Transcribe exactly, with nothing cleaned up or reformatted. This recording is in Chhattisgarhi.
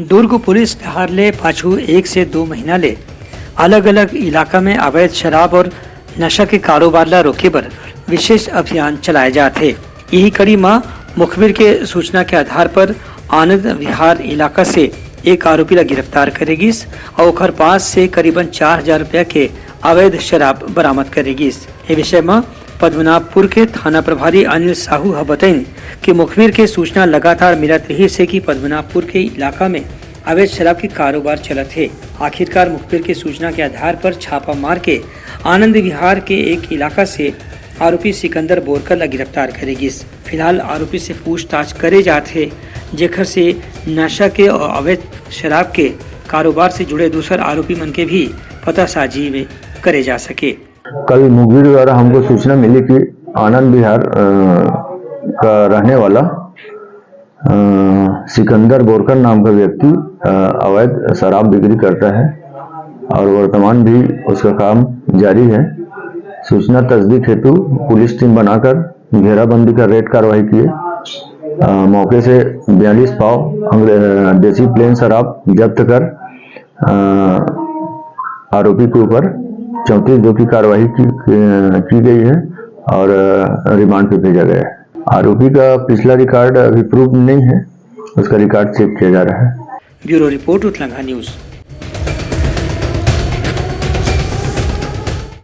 दुर्ग पुलिस डहार ले पाछू एक से दो महीना ले अलग-अलग इलाका में अवैध शराब और नशा के कारोबार ला रोके बर विशेष अभियान चलाए जात हे। इही कड़ी म मुखबिर के सूचना के आधार पर आनंद विहार इलाका से एक आरोपी ला गिरफ्तार करे गिस और ओकर पास से करीबन चार हजार रुपया के अवैध शराब बरामद करे गिस। ए विषय म पद्मनाभपुर के थाना प्रभारी अनिल साहू ह बतइन कि मुखबिर के सूचना लगातार मिलत रहिस हे कि पद्मनाभपुर के इलाका में अवैध शराब के कारोबार चलत हे। आखिरकार मुखबिर के सूचना के आधार पर छापा मार के आनंद विहार के एक इलाका से आरोपी सिकंदर बोरकर ला गिरफ्तार करे गिस। फिलहाल आरोपी से पूछताछ करे जात हे, जेकर से नशा के और अवैध शराब के कारोबार से जुड़े दूसर आरोपी मन के भी पतासाजी में करे जा सके। कल मुखबिर द्वारा हमको सूचना मिली कि आनंद विहार, अ, का रहने वाला, अ, सिकंदर बोरकर नाम का व्यक्ति, अ, अवैध शराब बिक्री करता है और वर्तमान भी उसका काम जारी है। सूचना तस्दीक हेतु पुलिस टीम बनाकर घेराबंदी कर रेड कार्रवाई किए। अ, मौके से बयालीस पाव अंग्रे-, अ, देसी प्लेन शराब जब्त कर, अ, आरोपी के ऊपर चौंतीस दो की कार्रवाई की, अ, की गई है और, अ, रिमांड पे भेजा गया है। आरोपी का पिछला रिकॉर्ड अभी प्रूफ नहीं है, उसका रिकॉर्ड चेक किया जा रहा है। ब्यूरो रिपोर्ट, उतलंघा न्यूज।